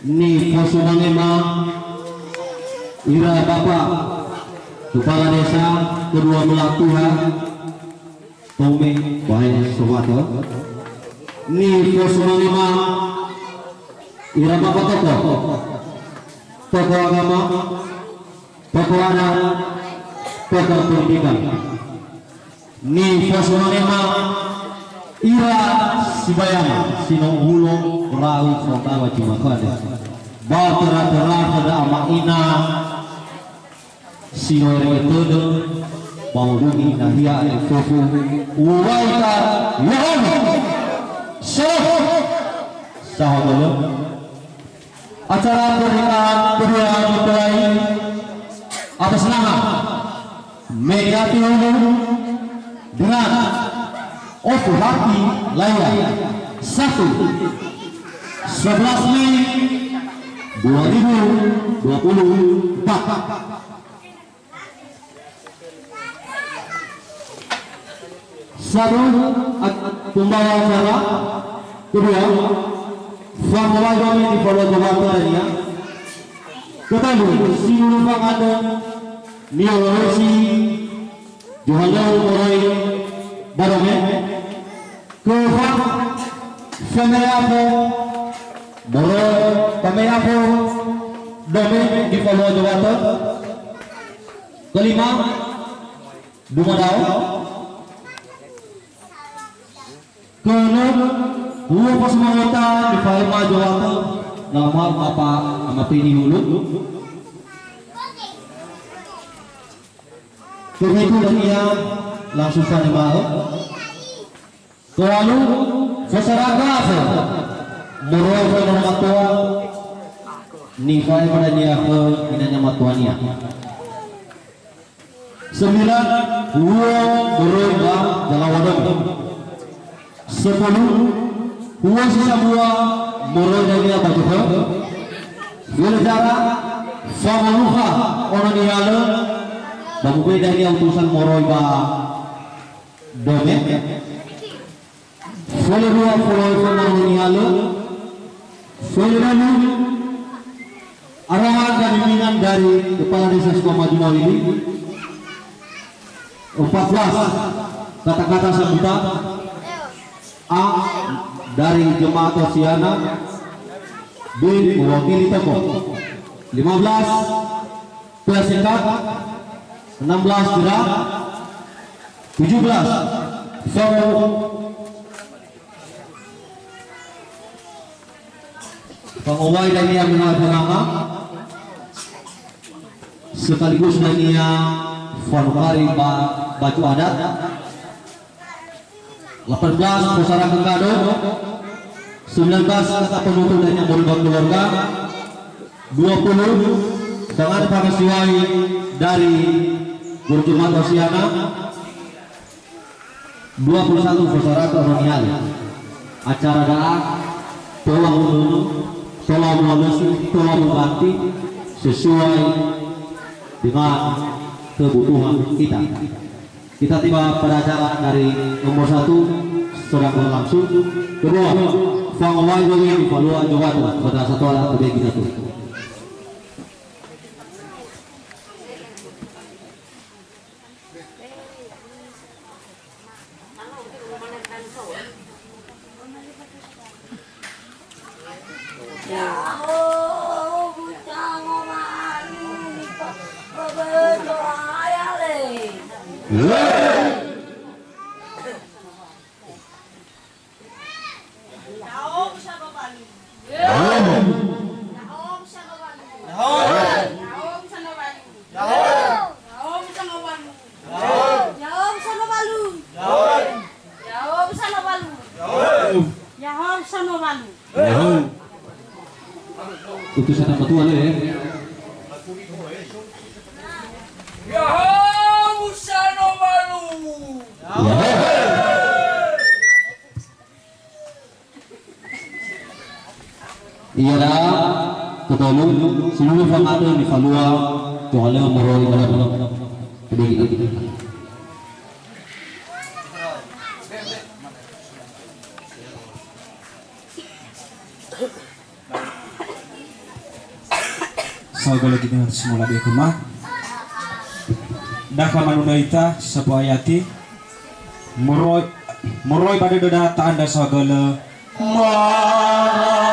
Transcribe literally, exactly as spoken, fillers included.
Nifosumangema ira Bapak Kepala Desa kedua belah pihak, Tome Bae Sowato. Nifosumangema ira Bapak Tokoh, Tokoh Agama, Tokoh Adat, Tokoh Pendidikan. Nifosumangema ira sibayama si no ulo rau fondava jumakade. Ba tera-tera pada ama ina si no erege tödö ba wolugi nahia fefu uwaita Yohana. Sero. Sahabat. Acara pernikahan kedua dimulai atas nama Mediati Hulu dengan Oku Hati Laya satu, sebelas Mei dua ribu dua puluh empat. Satu, at-, pembawa acara. Kedua, fangowai dome di Polo Jawata dania. Ketalu, sinuru fangandö niolosi Johana moroi ba dome. Keempat, family apa moroi, family apa dome di Polo Jawata. Kelima, Dumadao. Keenam, huo pas mangota nifaema Jawata, nama Bapa Amateni Hulu. Kepitu dania langsung sanema'ö. Kewalu, fosaraga afe moroi khö ina matoa, nifaema dania khö ina matoania. Sembilan, huo moroi ba zalawa dome. Sepuluh, huo si sambua moroi dania ba zokhö. Wele zara, fangoluha ono nihalö, ba muböi dania utusan moroi ba dome. Fole dua, fole fole nihalö. Fole dalu, arahan dan bimbingan dari Kepala Desa Sukamaju Mawili. Empat belas, kata-kata sambutan. A, dari jemaat Hosiana. B, mewakili tokoh. Lima belas, Pelasekat, enam belas, Jerak, tujuh belas, Songo, Fangowai dania menua Bonanga, sekaligus dania fanukari ba baju adat. Delapan belas, Pusara Kekado. Sembilan belas, kata penutup dari Ambon Keluarga. Dua puluh, dengan pangasiwai dari Guru Jumat Hosiana. Dua puluh satu, Pusara Kolonial. Acara da'a, tola hulunu, tola mualusi, tola muganti, sesuai dengan kebutuhan kita. Kita tiba pada acara dari nomor satu sedang berlangsung. Kedua, fangowai gowi di Palua Jawa Tengah. Pada satu alat lebih kita tuh. Utusan Abu Tua le. Ya'ahowu Sanowalu. Ia da'a, ketolu, seluruh fangandö nifalua, tohalö moroi dalam kediri. Saohagölö gini semula di khöma. Dakha manunö ita, sabu ayati. Moroi, moroi ba dödöda ta'andrö saohagölö. Mara.